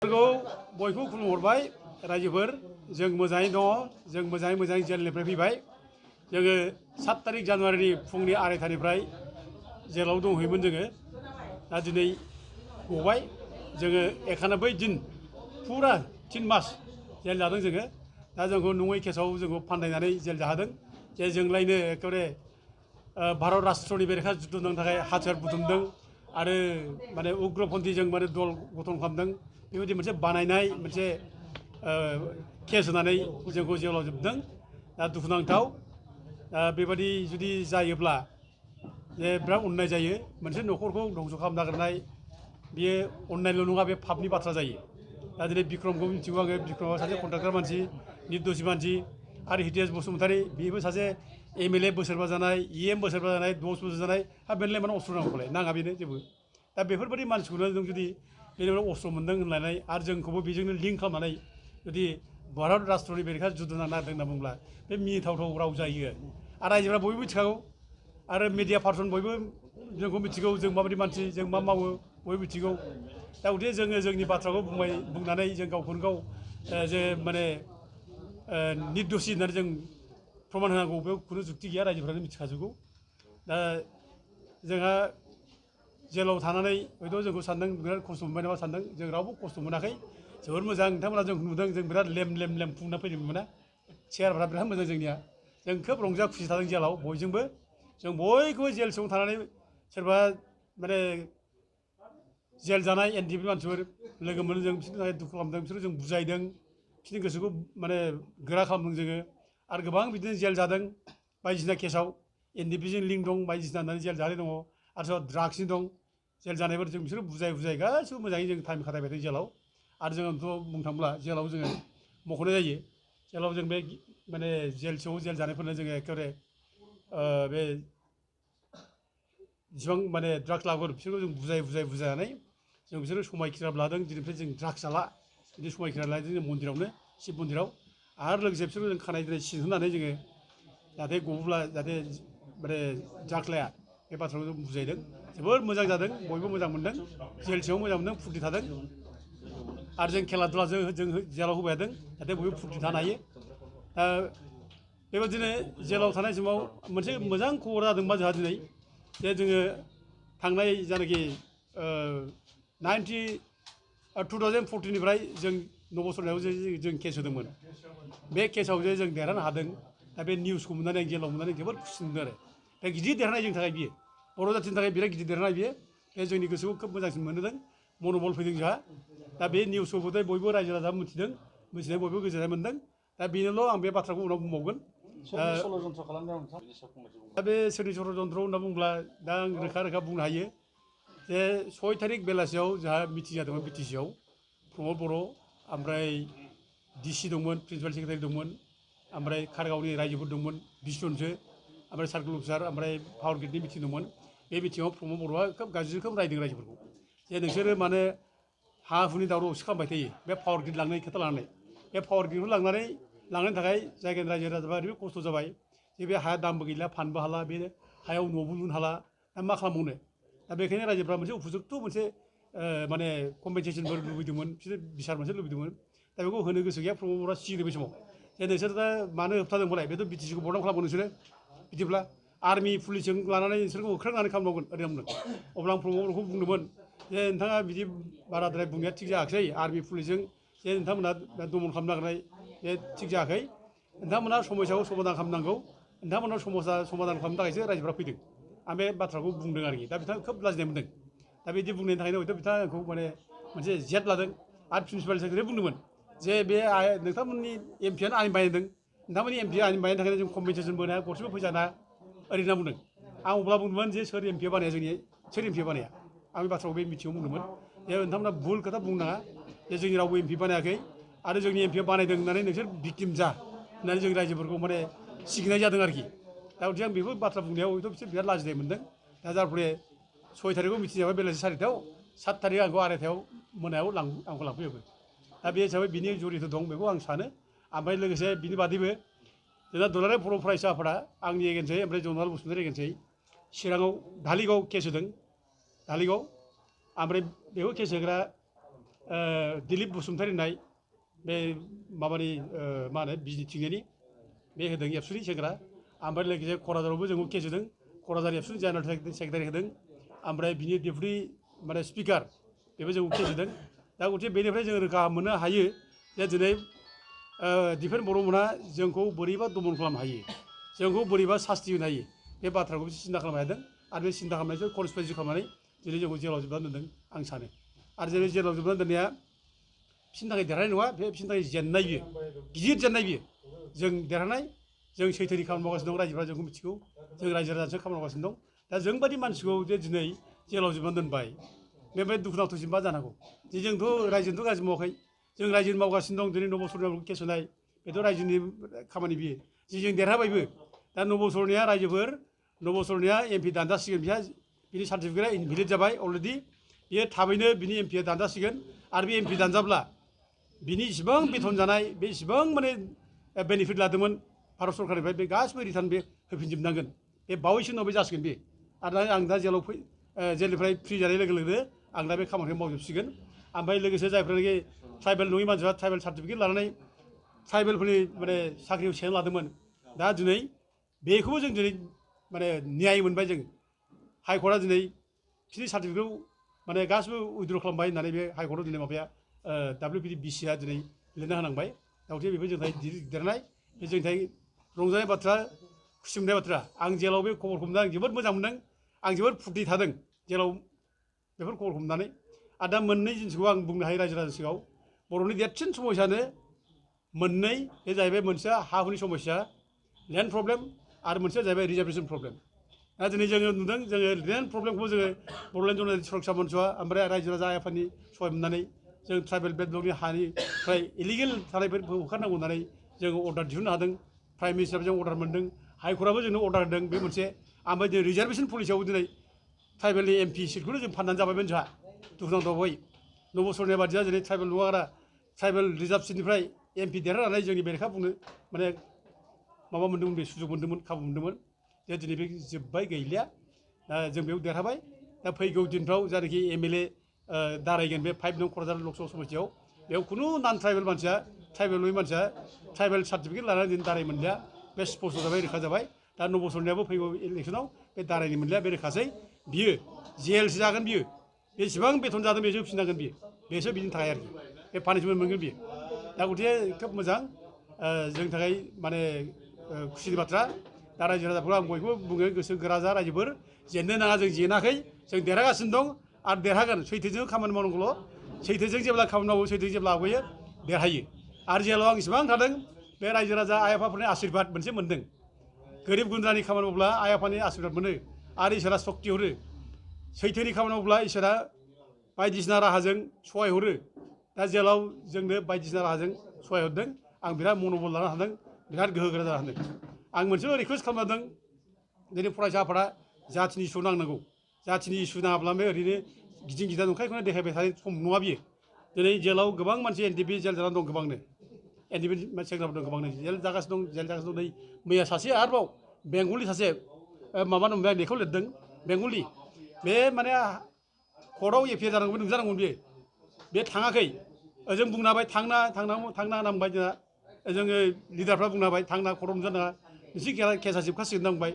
बयखौ खुलुमहरबाय रायजोफोर जों मोजाङै दङ जों मोजाङै जेलनिफ्राय फैबाय जोङो 7 तारिख जानुवारिनि फुंनि 2:30निफ्राय जेलाव दंहैयोमोन जोङो दा दिनै गबाय जोङो 91 दिन फुरा 3 मास जेल जादों जोङो दा जोंखौ नङै केसाव जोंखौ फानदायनानै जेल जाहोदों जे जोंलायनो एकेबारे भारत राष्ट्रनि बेरेखा जुद्ध नांनो थाखाय हाथियार बुथुमदों आरो माने उग्रपन्थीजों माने दल गठन खालामदों बेबायदि मोनसे बानायनाय मोनसे केस होनानै जोंखौ जेलाव जोबदों दा दुखुनांथाव बेबायदि जुदि जायोब्ला जे बिराद अननाय जायो मोनसे न'खरखौ धंस खालामनो नागिरनाय बेयो अननायल' नङा बे पापनि बाथ्रा जायो दा दिनै बिक्रमखौ मिथिगौ आङो बिक्रमआ सासे कन्ट्राक्टर मानसि निर्दोषि मानसि आरो हितेश बसुमतारी बेबो सासे MLA बोसोरबा जानाय EM बोसोरबा जानाय 10 बोसोर जानाय हा बेनलाय माने अस्त्र नांगौलाय नाङा बेनो जेबो दा बेफोरबायदि मानसिखौनो जों जुदि बेनिफ्राय अस्त्र मोन्दों होननानै आरो जोंखौबो बेजोंनो लिंक खालामनानै जुदि भारत राष्ट्रनि बेरेखा जुद्ध नांनो नागिरदों होनना बुंब्ला बे मिनिथावथाव राव जायो आरो रायजोफ्रा बयबो मिथिखागौ आरो मिडिया पार्सन बयबो जोंखौ मिथिगौ जों माबायदि मानसि जों मा मावो बयबो मिथिगौ दा गथिखे जोङो जोंनि बाथ्राखौ बुंनानै जों गावखौनो गाव जे माने निर्दोषि होननानै जों प्रमान होनांगौ बेयाव खुनु जुक्ति गैया रायजोफ्रानो मिथिखाजोबगौ दा जोंहा जेलाव थानानै हयथ' जोंखौ सानदों बिराद खस्थ' मोनबाय नामा सानदों जों रावबो खस्थ' मोनाखै जोबोर मोजां नोंथांमोना जों नुदों जों बिराद लेम फुंना फैदोंमोन ना चेयारफ्रा बिराद मोजां जोंनिया जों खोब रंजा खुसि थादों जेलाव बयजोंबो जों बयखौबो जेल सिङाव थानानै सोरबा माने जेल जानाय NDP मानसिफोर लोगो मोनो जों बिसोरनि थाखाय दुखु खालामदों बिसोरखौ जों बुजायदों बिसोरनि गोसोखौ माने गोरा खालामदों जोङो आरो गोबां बिदिनो जेल जादों बायदिसिना केसाव NDPजों लिंक दं बायदिसिना होननानै जेल जानाय दङ आरो सोरबा ड्राग्सनि दं जेल जानायफोर जों बिसोर बुजाय गासिबो मोजाङै जों टाइम खाथायबाय थादों जेलाव आरो जोंथ' बुंनो थांब्ला जेलाव जोङो मख'नाय जायो जेलाव जों बे माने जेल सिङाव जेल जानायफोरनो जोङो एखेबारे बे जेसेबां माने ड्राग्स लाग्रा बिसोरखौ जों बुजायनानै जों बिसोरो समायखिरा लादों दिनैनिफ्राय जों ड्राग्स जाला बिदि समायखिरा लादों जों मन्दिरावनो शिब मन्दिराव आरो लोगोसे बिसोरखौ जों खानाय दिनै सिन होनानै जोङो जाहाथे गबोब्ला जाहाथे माने ड्राग्स लाया बे बाथ्राखौ जों बुजायदों जोबोर मोजां जादों बयबो मोजां मोनदों जेल सिङाव मोजां मोनदों फुर्ति थादों आरो जों खेला दुला जों जेलाव होबाय थादों जाहाथे बयबो फुर्ति थानो हायो दा बेबायदिनो जेलाव थानाय समाव मोनसे मोजां खबर जादों मा जोंहा दिनै जे जोङो थांनाय जानाखि 2014निफ्राय जों नबसरनायाव जों केस होदोंमोन बे केसाव जे जों देरहानो हादों दा बे निउसखौ मोननानै आं जेलाव मोननानै जोबोद खुसि मोनदों आरो दा गिदिर देरहानाय जोंनि थाखाय बियो बर' जाथिनि थाखाय बिराद गिदिर देरहानाय बियो बे जोंनि गोसोखौ खोब मोजांसिन मोनदों मनबल फैदों जोंहा दा बे निउसखौ बयबो रायजो राजा मिथिदों मिथिनाय बयबो गोजोननाय मोनदों दा बेनोल' आं बे बाथ्राखौ उनाव बुंबावगोन दा बे सोरनि षड़जन्त्र होनना बुंब्ला दा आं रोखा बुंनो हायो जे 6 तारिख बेलासियाव जोंहा मिटिं जादोंमोन BTCआव प्रमद बर' ओमफ्राय DC दंमोन प्रिन्सिपाल सेक्रेटारि दंमोन ओमफ्राय खारगावनि रायजोफोर दंमोन 20 जनसो ओमफ्राय सार्कोल अफिसार ओमफ्राय पावार ग्रिडनि मिटिं दंमोन बे मिटिङाव प्रमद बर'आ खोब गाज्रि रोखोम रायदों रायजोफोरखौ जे नोंसोरो माने हा हुनि दावरावसो खालामबाय थायो बे पावार ग्रिड लांनायनि खोथा लानानै बे पावार ग्रिडखौ लांनायनि थाखाय जायगानि रायजो राजाफ्रा ओरैबायदि खस्थ' जाबाय जे बे हाया दामबो गैला फानबो हाला बे हायाव न'बो लुनो हाला दा मा खालामबावनो दा बेखायनो रायजोफ्रा मोनसे उपजुक्त मोनसे माने कम्पेनसेसनफोर लुबैदोंमोन बिसोर बिसार मोनसे लुबैदोंमन दा बेखौ होनो गोसो गैया प्रमद बर'आ सिगिदों बे समाव जे नोंसोर दा मानो होबथादों होनबालाय बेथ' BTCखौ बर्डन खालामो नोंसोरो बिदिब्ला आर्मि पुलिसजों लानानै नोंसोरखौ होख्रांनानै खालामनांगोन ओरै बुंदों अब्ला आं प्रमद बर'खौ बुंदोंमोन जे नोंथाङा बिदि बाराद्राय बुंनाया थिग जायाखिसै आर्मि पुलिसजों जे नोंथांमोना दमन खालामनो नागिरनाय बे थिग जायाखै नोंथांमोना समस्याखौ समाधान खालामनांगौ नोंथांमोनाव समाधान खालामनो थाखायसो रायजोफ्रा फैदों आं बे बाथ्राखौ बुंदों आरोखि दा बिथाङा खोब लाजिनाय मोनदों दा बिदि बुंनायनि थाखायनो हयथ' बिथाङा आंखौ माने मोनसे जेद लादों आरो प्रिन्सिपाल सेक्रेटारि बुंदोंमोन जे बे नोंथांमोननि MPआनो आयेन बानायदों नोंथांमोननि MPआ आयेन बानायनो थाखायनो जों कम्पेनसेसन होनो हाया गरसेबो फैसा होना ओरै होनना बुंदों आं अब्ला बुंदोंमोन जे सोर MPआ बानाया जोंनि सोर MPआ बानाया आं बे बाथ्राखौ बे मिथिङाव बुंदोंमोन जे नोंथांमोना भुल खोथा बुंनो नाङा जे जोंनि रावबो MP बानायाखै आरो जोंनि MPआ बानायदों होननानै नोंसोर भिक्टिम जा होननानै जों रायजोफोरखौ माने सिगिनाय जादों आरोखि दा गथिखे आं बेफोर बाथ्रा बुंनायाव हयथ' बिसोर बिराद लाजिनाय मोनदों दा जार फले 6 तारिखआव मिटिं जाबाय बेलासि 4टायाव 7 तारिख आंखौ 2:30आव मोनायाव आंखौ लांफैयोबो दा बे हिसाबै बिनि जरित दं बेखौ आं सानो ओमफ्राय लोगोसे बिनि बादैबो जोंना दुलाराय बर' फरायसा आफादा आंनि एगेन्सै ओमफ्राय जनाल बसुमतारी एगेन्सै चिराङाव धालिगाव केस होदों धालिगाव ओमफ्राय बेखौ केस होग्रा दिलीप बसुमतारी होननाय बे माबानि मा होनो बिजिनिथिंजायनि बे होदों एबसुनि सेंग्रा ओमफ्राय लोगोसे क'क्राझारावबो जोंखौ केस होदों क'क्राझार एबसुनि जेनेरेल सेक्रेटारि होदों ओमफ्राय बिनि डेपुटि माने स्पिकार बेबो जोंखौ केस होदों दा गथिखे बेनिफ्राय जों रोखा मोननो हायो जे दिनै दिफेन बर'मोनहा जोंखौ बोरैबा दमन खालामनो हायो जोंखौ बोरैबा सास्ति होनो हायो बे बाथ्राखौ सिन्था खालामनो हादों आरो बे सिन्था खालामनायजों कनस्पिरेसि खालामनानै दिनै जोंखौ जेलाव जोबनानै दोनदों आं सानो आरो जेरै जेलाव जोबनानै दोननाया बिसोरनि थाखाय देरहानाय नङा बे बिसोरनि थाखाय जेननाय बियो गिदिर जेननाय बियो जों देरहानाय जों सैथोनि खामानि मावगासिनो दं रायजोफ्रा जोंखौ मिथिगौ जों रायजो राजाजों खामानि मावगासिनो दं दा जोंबादि मानसिखौ जे दिनै जेलाव जोबनानै दोनबाय बेनिफ्राय दुखुनांथावसिन मा जानांगौ जे जोंथ' रायजोथ' गाज्रि मावाखै जों रायजोनि मावगासिनो दं दिनै नबसरनियाव केस होनाय बेथ' रायजोनि खामानि बियो जे जों देरहाबायबो दा नबसरनिया रायजोफोर नबसरनिया एमपि दानजासिगोन बिहा बिनि सार्टिफिकेटआ इनभेलिड जाबाय अलरेडि बियो थाबैनो बिनि एमपिआ दानजासिगोन आरो बे एमपि दानजाब्ला बिनि इसिबां बेथन जानाय बे इसिबां माने बेनिफिट लादोंमोन भारत सरकारनिफ्राय बे गासिबो रिटार्न बे होफिनजोबनांगोन बे बावैसो उनाव बे जासिगोन बे आरो आं दा जेलाव जेलनिफ्राय फ्रि जानाय लोगो लोगो आं दा बे खामानिखौ मावजोबसिगोन ओमफ्राय लोगोसे जायफ्रानोखि ट्राइबेल नङि मानसिफ्रा ट्राइबेल सार्टिफिकेट लानानै ट्राइबेलफोरनि माने साख्रियाव सेना लादोंमोन दा दिनै बेखौबो जों दिनै माने न्याय मोनबाय जों हाइकर्टआ दिनै बिसोरनि सार्टिफिकेटखौ माने गासिबो उइद्र' खालामबाय होननानै बे हाइकर्टआव दिनै माबाया WPDBCआ दिनै लिरना होनांबाय दा गथिखे बेबो जोंनि थाखाय देरनाय बे जोंनि थाखाय रंजानाय बाथ्रा खुसि मोननाय बाथ्रा आं जेलाव बे खबरखौ मोनदों आं जोबोद मोजां मोनदों आं जोबोद फुर्ति थादों जेलाव बेफोर खबरखौ मोननानै आरो दा मोननै जिनिसखौ आं बुंनो हायो रायजो राजानि सिगाङाव बर'नि देरसिन समस्यानो मोननै बे जाहैबाय मोनसेया हा हुनि समस्या लेन्ड प्रब्लेम आरो मोनसेया जाहैबाय रिजार्भेसन प्रब्लेम दा दिनै जोङो नुदों जोङो लेन्ड प्रब्लेमखौबो जोङो बड'लेण्ड जनजाति सुरक्षा मन्चआ ओमफ्राय रायजो राजा आफादनि सहाय मोननानै जों ट्राइबेल बेल्टनि हानिफ्राय इलिगेल थानायफोरखौ होखारनांगौ होननानै जोङो अर्डार दिहुननो हादों प्राइम मिनिस्टार जों अर्डार मोनदों हाइकर्टआबो जोंनो अर्डार होदों बे मोनसे ओमफ्राय जों रिजार्भेसन पलिसियाव दिनै ट्राइबेलनि एमपि सिटखौनो जों फाननानै जाबायमोन जोंहा दुखुनांथावै नबसरनि बादिया दिनै ट्राइबेल नङाग्रा ट्राइबेल रिजार्भ सिटनिफ्राय एमपि देरहानानै जोंनि बेरेखा बुंनो माने माबा मोन्दोंमोन बे सुजुग मोन्दोंमोन खाबु मोन्दोंमोन जे दिनै बे जोब्बाय गैलिया दा जों बेयाव देरहाबाय दा फैगौ दिनफ्राव जायनाखि MLA दारायगोन बे 5 नं क'क्राझार लकसभा समस्तियाव बेयाव खुनु नान ट्राइबेल मानसिया ट्राइबेल नङि मानसिया ट्राइबेल सार्टिफिकेट लानानै दिनै दाराय मोनलिया बे स्पष्ट जाबाय रोखा जाबाय दा नबसरनियाबो फैगौ इलेक्सनाव बे दारायनो मोनलिया बे रोखासै बियो जेलसो जागोन बियो बेसेबां बेथन जादों बेसो होफिननांगोन बियो बेसो बिनि थाखाय आरोखि बे पानिशमेन्ट मोनगोन बियो दा गथिखे खोब मोजां जोंनि थाखाय माने खुसिनि बाथ्रा दा रायजो राजाफोरखौ आं बयखौबो बुङो गोसो गोरा जा रायजोफोर जेननो नाङा जों जेनाखै जों देरहागासिनो दं आरो देरहागोन सैथोजों खामानि मावनांगौल' सैथोजों जेब्ला खामानि मावो सैथोजों जेब्ला आवगायो देरहायो आरो जेलाव आं इसेबां थादों बे रायजो राजा आइ आफाफोरनि आशीर्बाद मोनसे मोन्दों गोरिब गुन्द्रानि खामानि मावब्ला आइ आफानि आशीर्बाद मोनो आरो इसोरा सक्ति हरो सैथोनि खामानि मावब्ला इसोरा बायदिसिना राहाजों सहाय हरो दा जेलाव जोंनो बायदिसिना राहाजों सहाय हरदों आं बिराद मन'बल लानो हादों बिराद गोहो गोरा जानो हादों आं मोनसेल' रिकुवेस्ट खालामदों दिनै फरायसा आफादा जाथिनि इसु नांनांगौ जाथिनि इसु नाङाब्ला बे ओरैनो गिदिं गिदा नंखायखौनो देखायबाय थानाय सम नङा बियो दिनै जेलाव गोबां मानसि NDP जेल जानानै दं गोबांनो NDP सेंग्राफोर दं गोबांनो जेल जागासिनो दं नै मैया सासे आरोबाव बेंगलनि सासे माबा नंबाय लेखायाव लिरदों बेंगलि बे माने कर्टआव एफियार जानांगौ नुजानांगौमोन बियो बे थाङाखै ओजों बुंनो हाबाय थांना होनना बुंबाय जोंहा जोङो लिडारफ्रा बुंनो हाबाय थांना कर्टआव नुजानाङा नोंसोर केसा जोबखासिगोन होनना बुंबाय